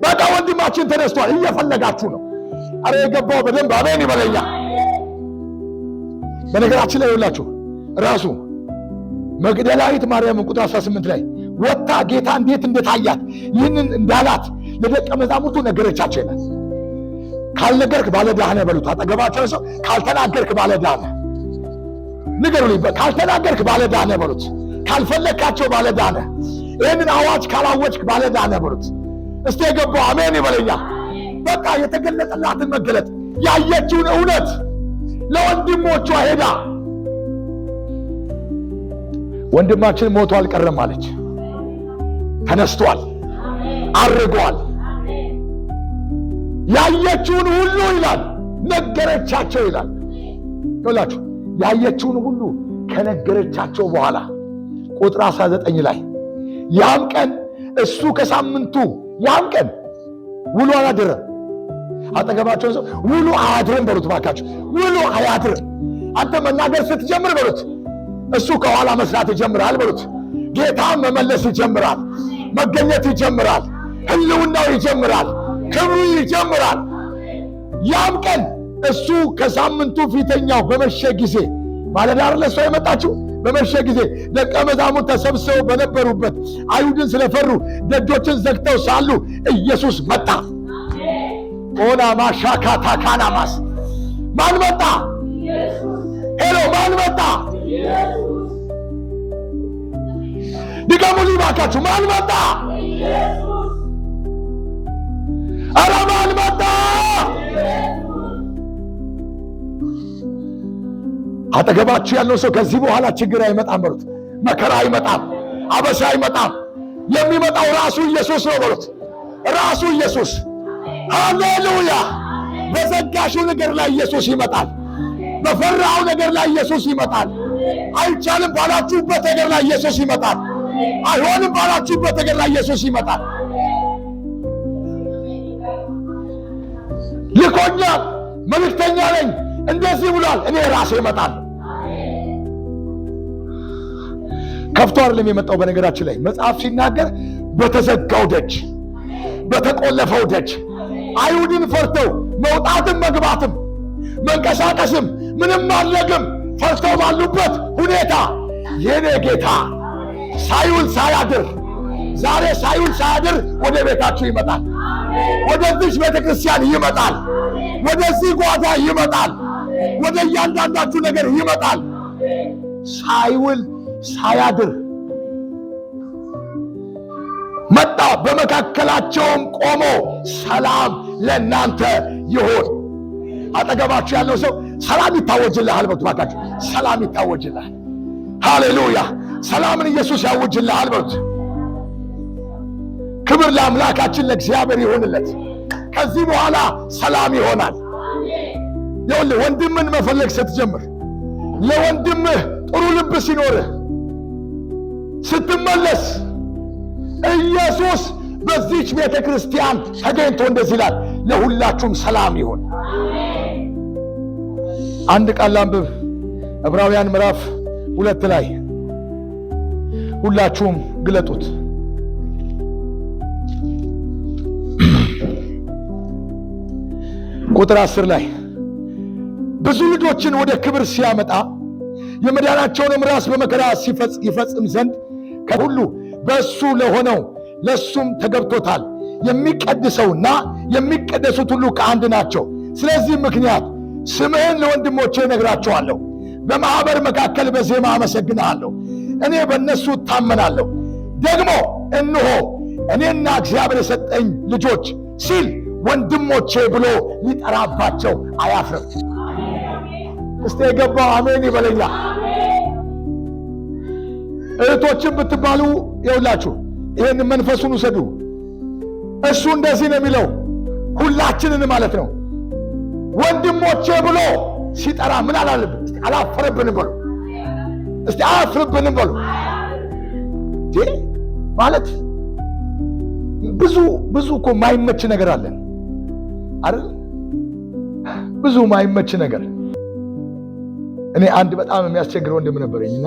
በቃ ወንድማችን ተነስቷል። እየፈለጋችሁ ነው። አረ የገባው በደንብ አሜን ይበለኛ። በነገራችን ላይ ይኸውላችሁ ራሱ መግደላዊት ማርያምን ቁጥር 18 ላይ ወጥታ ጌታ እንዴት እንደታያት ይህንን እንዳላት ለደቀ መዛሙርቱ ነገረቻቸው ይላል። ካልነገርክ ባለዕዳ ነህ በሉት። አጠገባቸው ሰው ካልተናገርክ ባለዕዳ ነህ። ንገሩልኝ። ካልተናገርክ ባለዕዳ ነህ በሉት። ካልፈለግካቸው ባለዕዳ ነህ። ይህንን አዋጅ ካላወጅክ ባለዕዳ ነህ በሉት። እስቲ የገባው አሜን ይበለኛ። በቃ የተገለጠላትን መገለጥ ያየችውን እውነት ለወንድሞቿ ሄዳ ወንድማችን ሞቶ አልቀረም አለች። ተነስቷል፣ አርጓል። ያየችውን ሁሉ ይላል ነገረቻቸው ይላል። ይላችሁ ያየችውን ሁሉ ከነገረቻቸው በኋላ ቁጥር 19 ላይ ያም ቀን እሱ ከሳምንቱ ያም ቀን ውሎ አላደረም። አጠገባቸውን ሰው ውሎ አያድርም በሉት ባካችሁ፣ ውሎ አያድርም። አንተ መናገር ስትጀምር በሉት እሱ ከኋላ መስራት ይጀምራል በሉት። ጌታ መመለስ ይጀምራል፣ መገኘት ይጀምራል፣ ህልውናው ይጀምራል፣ ክብሩ ይጀምራል። ያም ቀን እሱ ከሳምንቱ ፊተኛው በመሸ ጊዜ ማለዳ አይደለ እሷ የመጣችው? በመሸ ጊዜ ደቀ መዛሙርት ተሰብስበው በነበሩበት አይሁድን ስለፈሩ ደጆችን ዘግተው ሳሉ ኢየሱስ መጣ። ኦና ማሻካታካናማስ ማን መጣ? Hello ማን መጣ? ድገሙልኝ ባካችሁ። ማን መጣ? ኧረ ማን መጣ? አጠገባችሁ ያለው ሰው ከዚህ በኋላ ችግር አይመጣም በሉት። መከራ አይመጣም፣ አበሳ አይመጣም። የሚመጣው ራሱ ኢየሱስ ነው በሉት። ራሱ ኢየሱስ። ሃሌሉያ! በዘጋሽው ነገር ላይ ኢየሱስ ይመጣል። በፈራው ነገር ላይ ኢየሱስ ይመጣል። አይቻልም ባላችሁበት ነገር ላይ ኢየሱስ ይመጣል። አይሆንም ባላችሁበት ነገር ላይ ኢየሱስ ይመጣል። ልኮኛል፣ መልእክተኛ ነኝ፣ እንደዚህ ብሏል፣ እኔ ራሴ እመጣለሁ። ከፍቶ አይደለም የመጣው። በነገራችን ላይ መጽሐፍ ሲናገር በተዘጋው ደጅ፣ በተቆለፈው ደጅ አይሁድን ፈርተው መውጣትም መግባትም መንቀሳቀስም ምንም ማድረግም ፈርተው ባሉበት ሁኔታ የኔ ጌታ ሳይውል ሳያድር ዛሬ ሳይውል ሳያድር ወደ ቤታችሁ ይመጣል። ወደዚህ ቤተ ክርስቲያን ይመጣል። ወደዚህ ጓዳ ይመጣል። ወደ እያንዳንዳችሁ ነገር ይመጣል። ሳይውል ሳያድር መጣ። በመካከላቸውም ቆሞ ሰላም ለእናንተ ይሁን። አጠገባችሁ ያለው ሰው ሰላም ይታወጅልሃል በሉት ባካችሁ። ሰላም ይታወጅልሃል። ሃሌሉያ! ሰላምን ኢየሱስ ያውጅልሃል በሉት። ክብር ለአምላካችን ለእግዚአብሔር ይሁንለት። ከዚህ በኋላ ሰላም ይሆናል። ይኸውልህ ወንድምን መፈለግ ስትጀምር፣ ለወንድምህ ጥሩ ልብ ሲኖርህ ስትመለስ ኢየሱስ በዚች ቤተ ክርስቲያን ተገኝቶ እንደዚህ ይላል፣ ለሁላችሁም ሰላም ይሁን። አንድ ቃል ላንብብ። ዕብራውያን ምዕራፍ 2 ላይ ሁላችሁም ግለጡት። ቁጥር 10 ላይ ብዙ ልጆችን ወደ ክብር ሲያመጣ የመዳናቸውንም ራስ በመከራ ይፈጽም ዘንድ ከሁሉ በእሱ ለሆነው ለእሱም ተገብቶታል። የሚቀድሰውና የሚቀደሱት ሁሉ ከአንድ ናቸው። ስለዚህ ምክንያት ስምህን ለወንድሞቼ እነግራቸዋለሁ፣ በማኅበር መካከል በዜማ አመሰግንሃለሁ። እኔ በእነሱ እታመናለሁ። ደግሞ እነሆ እኔና እግዚአብሔር የሰጠኝ ልጆች ሲል ወንድሞቼ ብሎ ሊጠራባቸው አያፍርም። እስቲ የገባው አሜን ይበለኛ። እህቶችን ብትባሉ ይኸውላችሁ ይሄን መንፈሱን ውሰዱ። እሱ እንደዚህ ነው የሚለው ሁላችንን ማለት ነው። ወንድሞቼ ብሎ ሲጠራ ምን አላለብን? እስቲ አላፈረብንም በሉ። እስቲ አያፍርብንም በሉ። ማለት ብዙ ብዙ እኮ ማይመች ነገር አለን አይደል? ብዙ ማይመች ነገር። እኔ አንድ በጣም የሚያስቸግር ወንድም ነበረኝና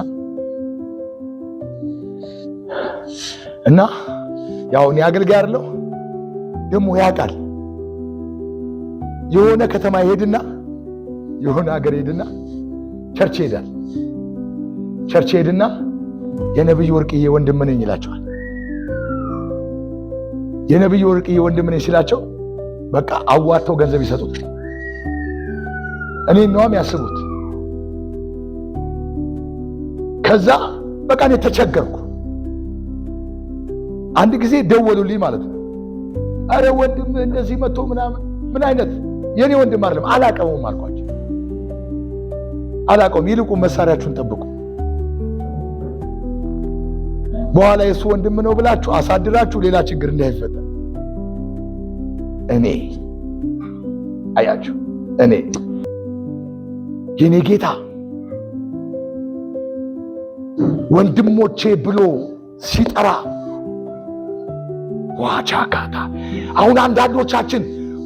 እና ያው እኔ አገልጋይ አይደለሁ ደግሞ ያውቃል። የሆነ ከተማ ይሄድና የሆነ ሀገር ይሄድና church ይሄዳል። Church ይሄድና የነብዩ ወርቅዬ ወንድም ነኝ ይላቸዋል። የነብዩ ወርቅዬ ወንድም ነኝ ሲላቸው በቃ አዋጥተው ገንዘብ ይሰጡታል። እኔ ነዋ የሚያስቡት። ከዛ በቃ እኔ ተቸገርኩ። አንድ ጊዜ ደወሉልኝ ማለት ነው። አረ ወንድም እንደዚህ መጥቶ ምናምን፣ ምን አይነት የኔ ወንድም አይደለም፣ አላቀውም አልኳቸው። አላቀውም፣ ይልቁ መሳሪያችሁን ጠብቁ። በኋላ የሱ ወንድም ነው ብላችሁ አሳድራችሁ ሌላ ችግር እንዳይፈጠር። እኔ አያችሁ፣ እኔ የኔ ጌታ ወንድሞቼ ብሎ ሲጠራ ዋቻካታ። አሁን አንዳንዶቻችን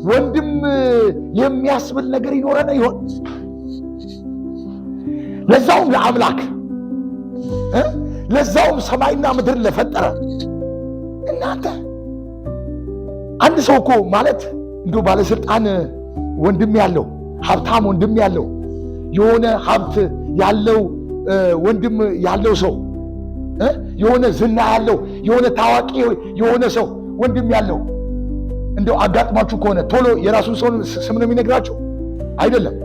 ወንድም የሚያስብል ነገር ይኖረን ይሆን? ለዛውም ለአምላክ፣ ለዛውም ሰማይና ምድርን ለፈጠረ። እናንተ አንድ ሰው እኮ ማለት እንዲሁ ባለስልጣን ወንድም ያለው፣ ሀብታም ወንድም ያለው፣ የሆነ ሀብት ያለው ወንድም ያለው ሰው፣ የሆነ ዝና ያለው፣ የሆነ ታዋቂ የሆነ ሰው ወንድም ያለው እንደው አጋጥሟችሁ ከሆነ ቶሎ የራሱን ሰው ስም ነው የሚነግራችሁ? አይደለም።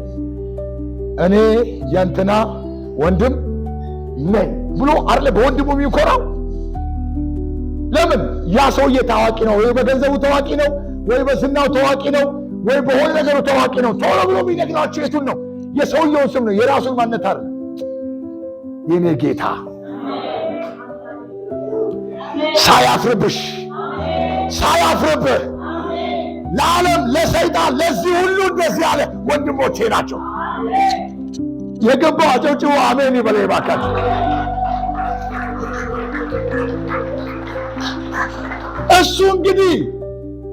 እኔ የእንትና ወንድም ነኝ ብሎ አይደለ በወንድሙ የሚኮራው? ለምን? ያ ሰውዬ ታዋቂ ነው፣ ወይ በገንዘቡ ታዋቂ ነው፣ ወይ በዝናው ታዋቂ ነው፣ ወይ በሆነ ነገሩ ታዋቂ ነው። ቶሎ ብሎ የሚነግራችሁ የቱን ነው? የሰውየውን ስም ነው፣ የራሱን ማንነት አይደለም። የኔ ጌታ ሳያፍርብሽ፣ ሳያፍርብህ ለዓለም፣ ለሰይጣን፣ ለዚህ ሁሉ እንደዚህ ያለ ወንድሞቼ ናቸው። የገባው አጨብጭቦ አሜን ይበለ ባካችሁ። እሱ እንግዲህ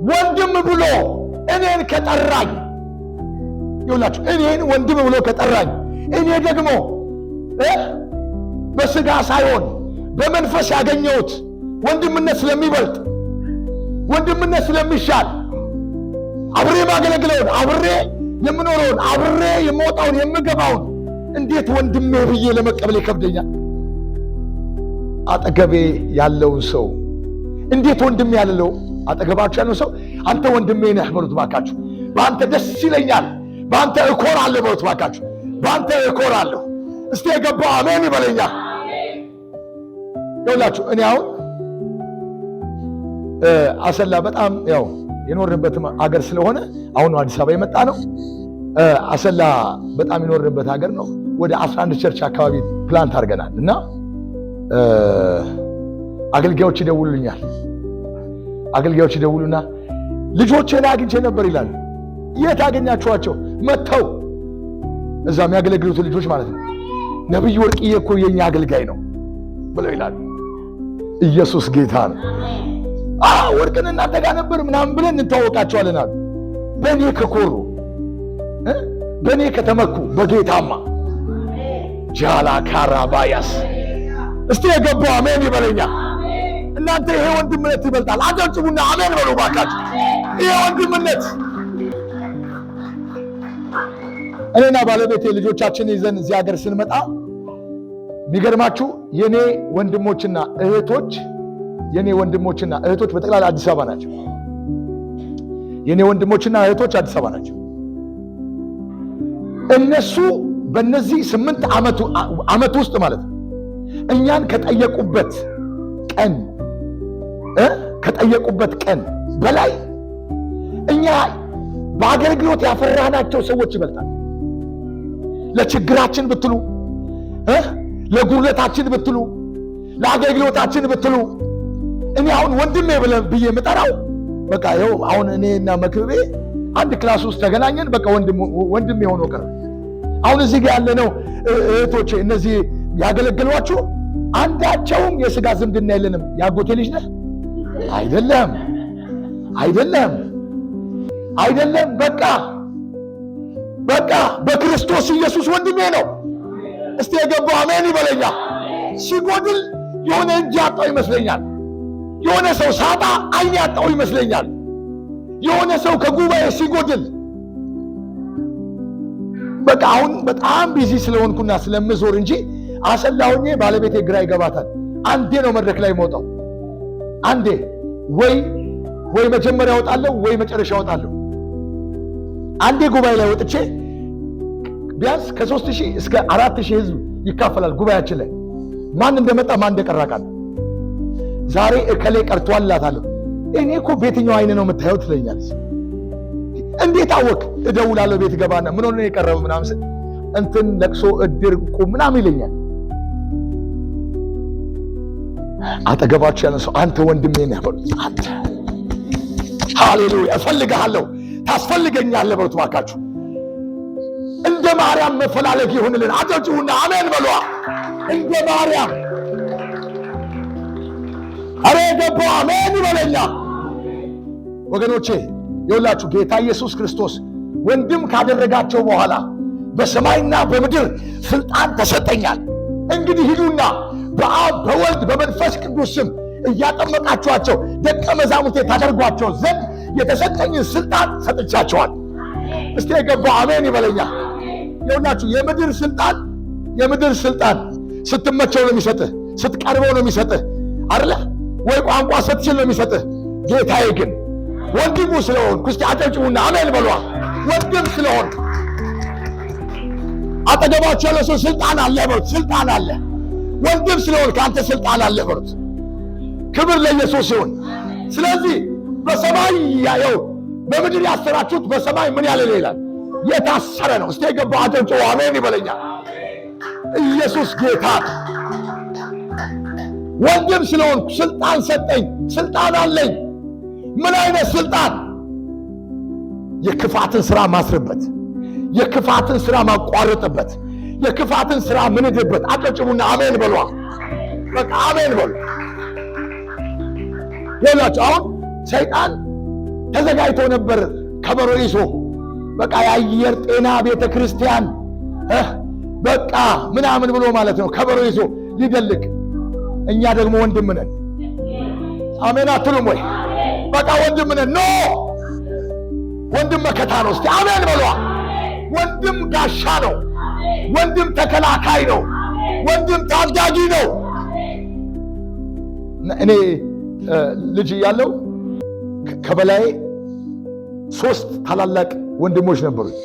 ወንድም ብሎ እኔን ከጠራኝ፣ ይኸውላችሁ፣ እኔን ወንድም ብሎ ከጠራኝ፣ እኔ ደግሞ በስጋ ሳይሆን በመንፈስ ያገኘሁት ወንድምነት ስለሚበልጥ፣ ወንድምነት ስለሚሻል፣ አብሬ ማገለግለውን፣ አብሬ የምኖረውን፣ አብሬ የምወጣውን የምገባውን እንዴት ወንድሜ ብዬ ለመቀበል ይከብደኛል? አጠገቤ ያለውን ሰው እንዴት ወንድሜ ያልለው? አጠገባችሁ ያለውን ሰው አንተ ወንድሜ ነህ በሉት ባካችሁ። በአንተ ደስ ይለኛል፣ በአንተ እኮራለሁ በሉት ባካችሁ። በአንተ እኮራለሁ። እስቲ የገባው አሜን ይበለኛ። ይኸውላችሁ፣ እኔ አሁን አሰላ በጣም ያው የኖርንበትም አገር ስለሆነ አሁን ነው አዲስ አበባ የመጣ ነው። አሰላ በጣም የኖርንበት ሀገር ነው። ወደ 11 church አካባቢ plant አድርገናል እና አገልጋዮች ይደውሉልኛል። አገልጋዮች ይደውሉና ልጆቼን አግኝቼ ነበር ይላሉ። የት አገኛችኋቸው? መጥተው እዛ የሚያገለግሉት ልጆች ማለት ነው። ነብይ ወርቅዬ እኮ የኛ አገልጋይ ነው ብለው ይላሉ። ኢየሱስ ጌታ ነው። ወርቅን እናንተ ጋር ነበር ምናምን ብለን እንተዋወቃቸዋለን አሉ። በእኔ ከኮሩ፣ በእኔ ከተመኩ በጌታማ ጃላ ካራባያስ። እስቲ የገባው አሜን ይበለኛ። እናንተ ይሄ ወንድምነት ይበልጣል። አጨብጭቡና አሜን በሉ ባካችሁ። ይሄ ወንድምነት፣ እኔና ባለቤቴ ልጆቻችን ይዘን እዚህ ሀገር ስንመጣ የሚገርማችሁ የኔ ወንድሞችና እህቶች በጠቅላላ አዲስ አበባ ናቸው። የኔ ወንድሞችና እህቶች አዲስ አበባ ናቸው። እነሱ በእነዚህ 8 ዓመት ውስጥ ማለት ነው እኛን ከጠየቁበት ቀን በላይ እኛ በአገልግሎት ያፈራናቸው ሰዎች ይበልጣል። ለችግራችን ብትሉ፣ ለጉድለታችን ብትሉ፣ ለአገልግሎታችን ብትሉ፣ እኔ አሁን ወንድሜ ብዬ የምጠራው በቃ ይኸው አሁን እኔና መክብቤ አንድ class ውስጥ ተገናኘን። በቃ ወንድሜ ሆኖ ቀረ። አሁን እዚህ ጋር ያለነው እህቶቼ፣ እነዚህ ያገለግሏችሁ አንዳቸውም የስጋ ዝምድና የለንም። የአጎቴ ልጅ ነህ አይደለም፣ አይደለም፣ አይደለም። በቃ በቃ በክርስቶስ ኢየሱስ ወንድሜ ነው። እስቲ የገባው አሜን ይበለኛ። ሲጎድል የሆነ እጅ ያጣው ይመስለኛል። የሆነ ሰው ሳጣ አይን ያጣው ይመስለኛል። የሆነ ሰው ከጉባኤ ሲጎድል፣ በቃ አሁን በጣም busy ስለሆንኩና ስለምዞር እንጂ አሰላ ሆኜ ባለቤቴ ግራ ይገባታል። አንዴ ነው መድረክ ላይ የምወጣው። አንዴ ወይ መጀመሪያ እወጣለሁ ወይ መጨረሻ እወጣለሁ። አንዴ ጉባኤ ላይ ወጥቼ ቢያንስ ከ3000 እስከ 4000 ህዝብ ይካፈላል ጉባኤያችን ላይ። ማን እንደመጣ ማን እንደቀረ አውቃለሁ። ዛሬ እከሌ ቀርቷል እላታለሁ። እኔ እኮ በየትኛው አይን ነው የምታየው ትለኛለች። እንዴት አወቅ? እደውላለሁ ቤት ገባና ምን ሆነ የቀረበው ምናምን ስል እንትን ለቅሶ እድር ቁም ምናምን ይለኛል። አጠገባችሁ ያለን ሰው አንተ ወንድሜ ነህ በሉት። አንተ ሃሌሉያ፣ እፈልግሃለሁ፣ ታስፈልገኛለህ በሉት እባካችሁ። እንደ ማርያም መፈላለግ ይሁንልን። አጨብጭቡና አሜን በሏ። እንደ ማርያም አረ የገባው አሜን ይበለኛ። ወገኖቼ የሁላችሁ ጌታ ኢየሱስ ክርስቶስ ወንድም ካደረጋቸው በኋላ በሰማይና በምድር ስልጣን ተሰጠኛል። እንግዲህ ሂዱና በአብ በወልድ በመንፈስ ቅዱስ ስም እያጠመቃችኋቸው ደቀ መዛሙርቴ ታደርጓቸው ዘንድ የተሰጠኝን ስልጣን ሰጥቻቸዋል። እስቲ የገባው አሜን ይበለኛ። የሁላችሁ የምድር ስልጣን የምድር ስልጣን ስትመቸው ነው የሚሰጥህ፣ ስትቀርበው ነው የሚሰጥህ አይደለ ወይ? ቋንቋ ስትችል ነው የሚሰጥህ። ጌታዬ ግን ወንድሙ ስለሆንኩ እስቲ አጨብጭቡና አሜን በሏ። ወንድም ስለሆንኩ አጠገባቸው ያለ ሰው ስልጣን አለ በሉት። ስልጣን አለ። ወንድም ስለሆንክ አንተ ስልጣን አለ በሉት። ክብር ለኢየሱስ ይሁን። ስለዚህ በሰማይ ያየው በምድር ያሰራችሁት በሰማይ ምን ያለ ይላል? የታሰረ ነው። እስቲ የገባው አጨብጭቦ አሜን ይበለኛል። ኢየሱስ ጌታ። ወንድም ስለሆንኩ ስልጣን ሰጠኝ። ስልጣን አለኝ። ምን አይነት ስልጣን? የክፋትን ስራ ማስርበት፣ የክፋትን ስራ ማቋረጥበት፣ የክፋትን ስራ ምንድበት። አጨብጭቡና አሜን በሏ። በቃ አሜን በሉ። ይላችሁ አሁን ሰይጣን ተዘጋጅቶ ነበር፣ ከበሮ ይዞ በቃ የአየር ጤና ቤተ ክርስቲያን በቃ ምናምን ብሎ ማለት ነው፣ ከበሮ ይዞ ሊደልቅ። እኛ ደግሞ ወንድም ነን። አሜን አትሉም ወይ? በቃ ወንድም ነን። No ወንድም መከታ ነው። እስቲ አሜን በሏ። ወንድም ጋሻ ነው። ወንድም ተከላካይ ነው። ወንድም ታዳጊ ነው። እኔ ልጅ እያለሁ ከበላይ 3 ታላላቅ ወንድሞች ነበሩኝ።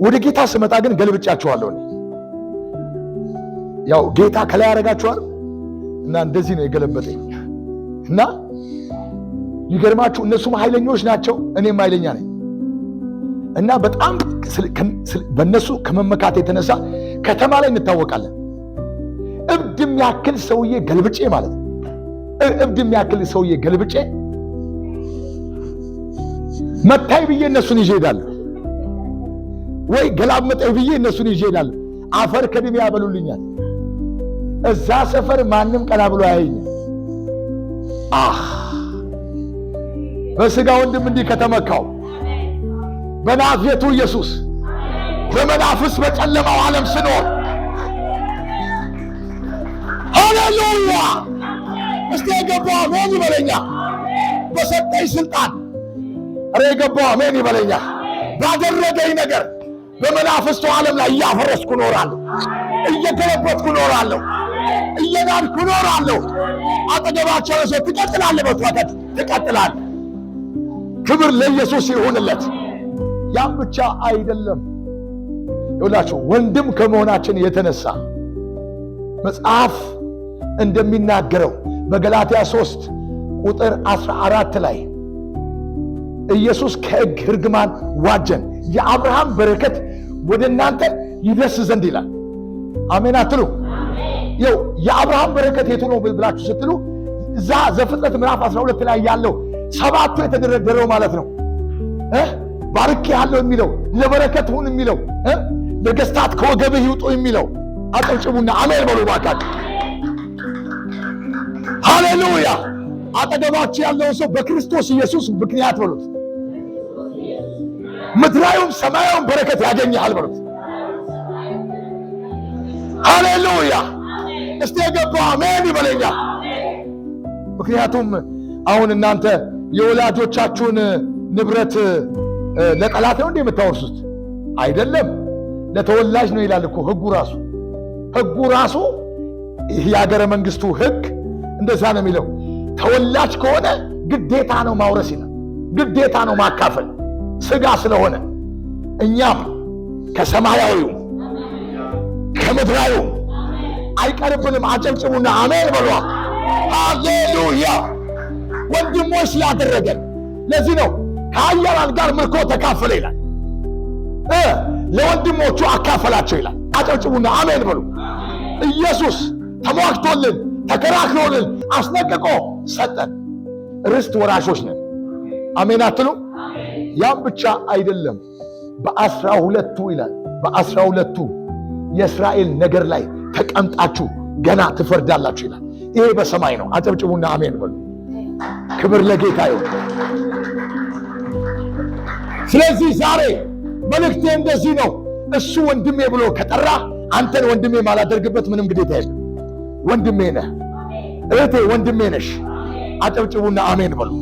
ወደ ጌታ ስመጣ ግን ገልብጫቸዋለሁ። ያው ጌታ ከላይ ያደርጋቸዋል እና እንደዚህ ነው የገለበጠኝ። እና ይገርማችሁ እነሱም ኃይለኞች ናቸው፣ እኔም ኃይለኛ ነኝ። እና በጣም በእነሱ ከመመካት የተነሳ ከተማ ላይ እንታወቃለን። እብድ የሚያክል ሰውዬ ገልብጬ ማለት ነው። እብድ የሚያክል ሰውዬ ገልብጬ መታይ ብዬ እነሱን ይዤ እሄዳለሁ፣ ወይ ገላመጠኝ ብዬ እነሱን ይዤ እሄዳለሁ። አፈር ከድሜ ያበሉልኛል። እዛ ሰፈር ማንም ቀና ብሎ አያየኝም። አህ በስጋ ወንድም እንዲህ ከተመካው በናዝሬቱ ኢየሱስ በመናፍስ በጨለማው ዓለም ስኖር ሃሌሉያ! እስቲ የገባው አሜን ይበለኛ። በሰጠኝ ስልጣን ኧረ የገባው አሜን ይበለኛ። ባደረገኝ ነገር በመናፍስቱ ዓለም ላይ እያፈረስኩ እኖራለሁ፣ እየገለበጥኩ እኖራለሁ፣ እየናድኩ እኖራለሁ። አጠገባቸው ሰው ትቀጥላለህ፣ በቷከት ትቀጥላለህ። ክብር ለኢየሱስ ይሁንለት። ያም ብቻ አይደለም ይውላችሁ፣ ወንድም ከመሆናችን የተነሳ መጽሐፍ እንደሚናገረው በገላትያ 3 ቁጥር 14 ላይ ኢየሱስ ከሕግ እርግማን ዋጀን የአብርሃም በረከት ወደ እናንተ ይደርስ ዘንድ ይላል። አሜን አትሉ? ይኸው የአብርሃም በረከት የቱ ነው ብላችሁ ስትሉ እዛ ዘፍጥረት ምዕራፍ 12 ላይ ያለው ሰባቱ የተደረደረው ማለት ነው። ባርኬ ያለው የሚለው ለበረከት ሁን የሚለው ነገስታት ከወገብህ ይውጡ የሚለው አጨብጭቡና አሜን በሉ ባካችሁ። ሃሌሉያ! አጠገባችሁ ያለውን ሰው በክርስቶስ ኢየሱስ ምክንያት በሉት፣ ምድራዊውም ሰማያዊውም በረከት ያገኝሃል በሉት። ሃሌሉያ! እስቲ የገባው አሜን ይበለኛ። ምክንያቱም አሁን እናንተ የወላጆቻችሁን ንብረት ለጠላት ነው እንዴ የምታወርሱት? አይደለም፣ ለተወላጅ ነው ይላል እኮ ህጉ ራሱ። ህጉ ራሱ የሀገረ መንግስቱ ህግ እንደዛ ነው የሚለው። ተወላጅ ከሆነ ግዴታ ነው ማውረስ ይላል፣ ግዴታ ነው ማካፈል ስጋ ስለሆነ። እኛም ከሰማያዊው ከምድራዊው አይቀርብንም። አጨብጭቡና አሜን በሏ። ሃሌሉያ! ወንድሞች ስላደረገን ለዚህ ነው ከኃያላን ጋር ምርኮ ተካፈለ ይላል፣ ለወንድሞቹ አካፈላቸው ይላል። አጨብጭቡና አሜን በሉ። ኢየሱስ ተሟግቶልን፣ ተከራክሮልን፣ አስለቅቆ ሰጠን። ርስት ወራሾች ነን። አሜን አትሉ? ያም ብቻ አይደለም። በ12ቱ ይላል፣ በ12ቱ የእስራኤል ነገር ላይ ተቀምጣችሁ ገና ትፈርዳላችሁ ይላል። ይሄ በሰማይ ነው። አጨብጭቡና አሜን በሉ። ክብር ለጌታ ይሁን። ስለዚህ ዛሬ መልእክቴ እንደዚህ ነው። እሱ ወንድሜ ብሎ ከጠራ አንተን ወንድሜ ማላደርግበት ምንም ግዴታ የለም። ወንድሜ ነህ እህቴ፣ ወንድሜ ነሽ። አጨብጭቡና አሜን በሉ።